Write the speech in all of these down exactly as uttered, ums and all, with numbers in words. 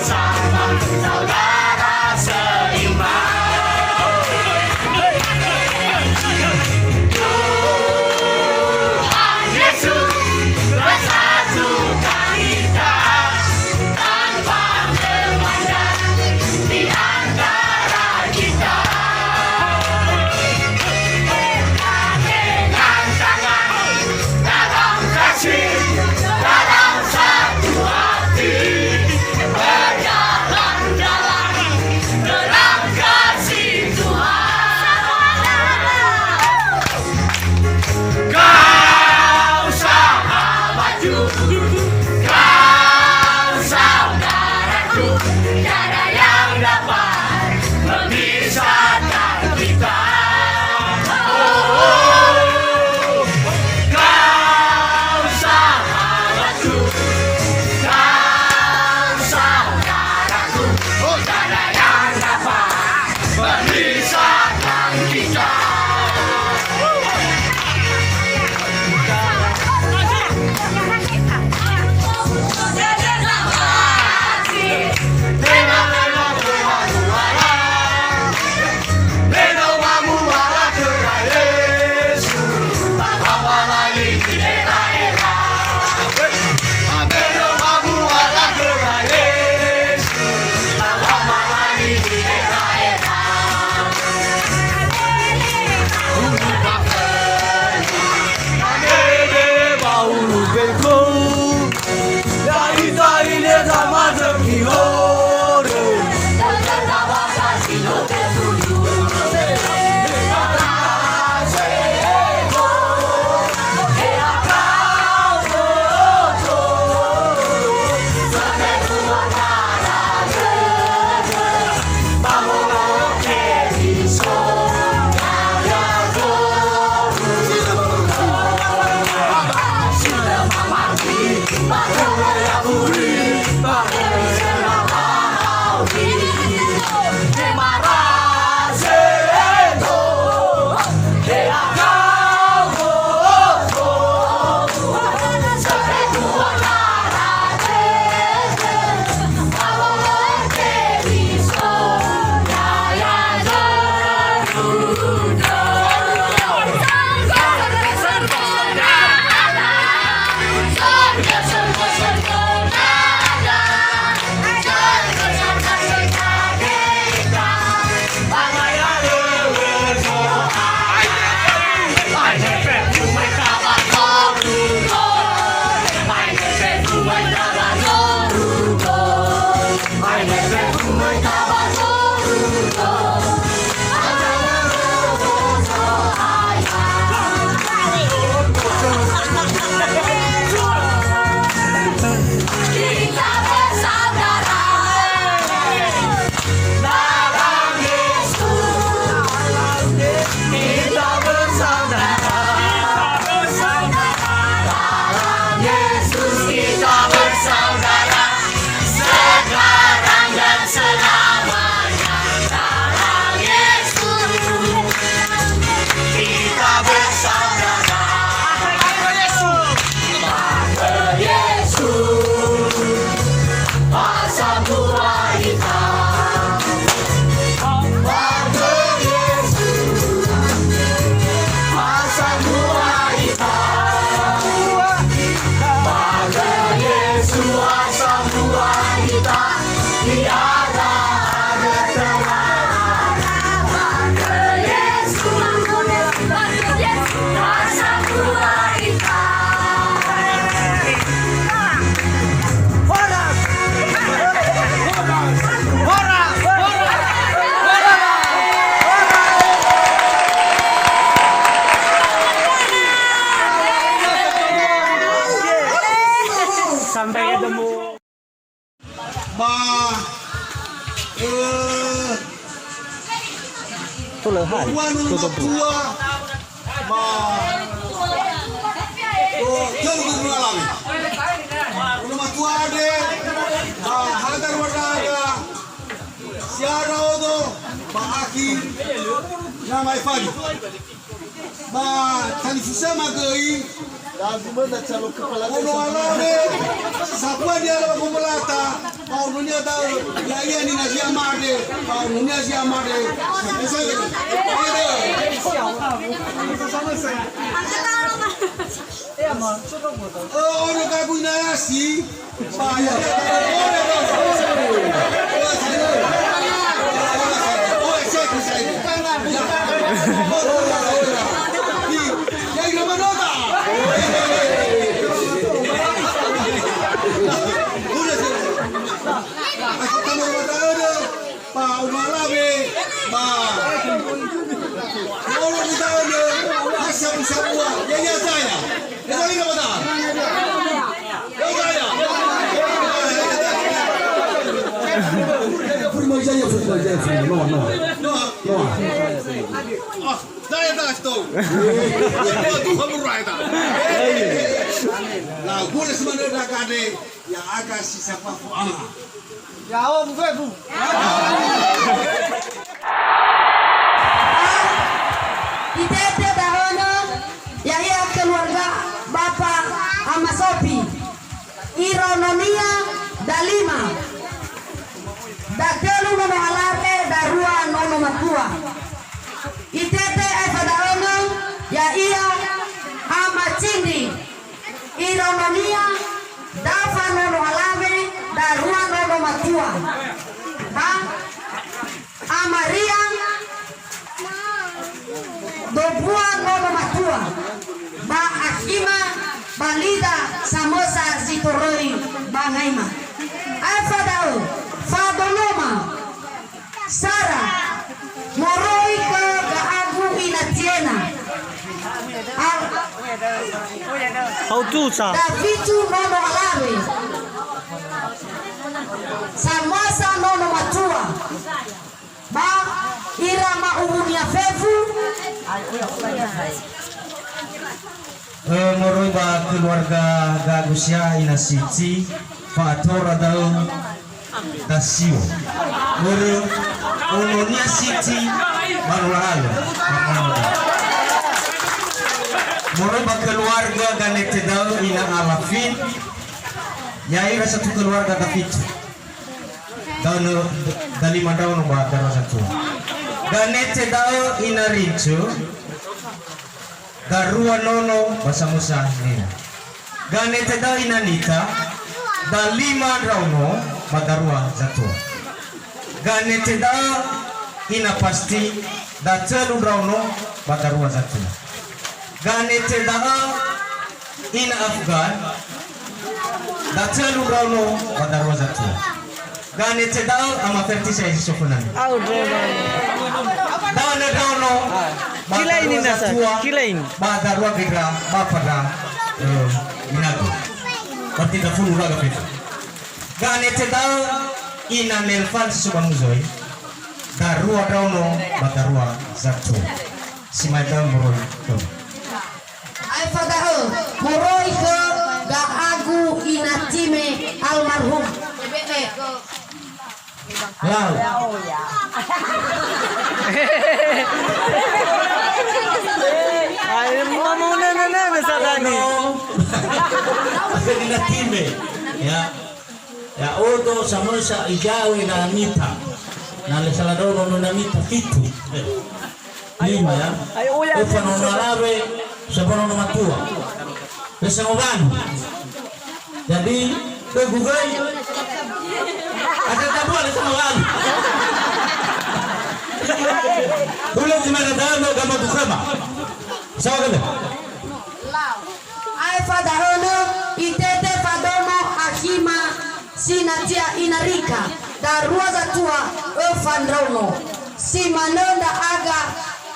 Saudara seiman. Tuhan Yesus bersatukan kita tanpa memandang di antara kita. Dengan tangan dalam kasih, dalam satu hati, berjalan-jalan dalam kasih Tuhan. Kau sahabatku, kau saudaraku, tiada yang dapat memisahkan kita. Oh, kau sahabatku, kau saudaraku, tiada yang dapat memisahkan kita. Kita bersaudara dalam Yesus. Kita bersaudara dalam Yesus. Kita bersaudara sekarang dan selamanya dalam Yesus. Kita bersaudara. Yesus, asam buah hitam. Warga Yesus, asam buah hitam. Warga Yesus, asam buah hitam. Tiada ada terang. Warga Yesus, asam buah hitam. Sampai ketemu. Ba, eh, Tulöhan. Tua nulu matua. Ba, oh, tua nulu matua lawi. Nulu matua ade, ba, haga rumah tangga. Siara odo, ba, akhi, nama Efadi. Ba, talifusöma göi, Ono alawe, sambua niala ba gombolata, ba ononia da'ö, ya'ia nina Ziamade, ba ononia Ziamade. Ono gagu ina Yasi. Ba, ono alawe, ba. Ono alawe, ba, sabu-sabua. Ya, ya, saya. Ya, saya, ya, saya. Ya, saya. No, no. No. Ah, saya tak tahu. Itu, itu kamu rai tak? Nah, boleh sebenarnya dah kade. Ya'aga si sabafu ama. Ya'o, Bu, Bu. Itete da'ö, ya'ia keluarga Bapa Ama Sopi. Iraononia dalima. Datelu nono alawe, darua nono matua. Itete aefa da'ö, ya'ia Ama Cindri. Iraononia, dafa nono alawe, darua nono matua. Ba, Ama Ria, dobua nono matua. Ba, Akhima, ba Lida, samösa zi toröi ba Ngaima. Aefa da'ö, fadonoma. Sara, moroi khö Ga'agu ina Tiena. Al-, Hautusa. Dafitu nono alawe. Samösa nono matua. Ba ira ma'uwunia fefu. Eh, moroi ba keluarga Gagusia ina Siti, fa'atora da'ö Dasio. Börö ononia Siti ba Nolahalö. Moroi ba keluarga ganete da'ö ina Alafin. Ya'ira satu keluarga dafitu. Da'ö, dalima ndraono ba darua zatua. Ganete da'ö ina Rincu. Darua nono ba samösa nina. Ganete da'ö ina Nita, dalima ndraono ba darua zatua. Ganete da'ö ina Pasti, datölu ndraono ba darua zatua. Ganete da'ö ina Afgan, datölu ndraono ba darua zatua. Ganete da'ö Ama Fertisa zi so föna. Au, dre, dre. Da'ö ndraono. Ah. Ba kilaini darua nasa, zatua, kilaini. Ba darua göi ndra, ba mpa ndra, eh, inagu. Berarti dafulu raga fefu. Ganete da'ö ina Nelfan si so ba Muzoi. Darua ndraono ba darua zatua. Si ma'e da'ö moroi khöu. Aefa da'ö, moroi khö Ga'agu ina Time almarhum. Lau. Ai, mama, nene, nene, sadani. Ina Time. Ya. Ya'odo samösa ijawe na Nita. Na lö sala ndraono na Nita fitu. Lima, ya. Ayo, uya. Öfa nono alawe, sambua nono matua. Lö sangowalu. Jadi, khögu göi. Ada tabua lö sangowalu. Hulö zi mada da'ö, no gama bukhama. Sawa gama. Aefa da'ö, itete fadoma Akhima sinatia ina Rika, darua zatua, öfa ndraono. Si manö ndra'aga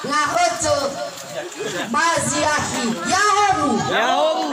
nga'ötö ba zi akhi. Ya'ahowu. Ya'ahowu.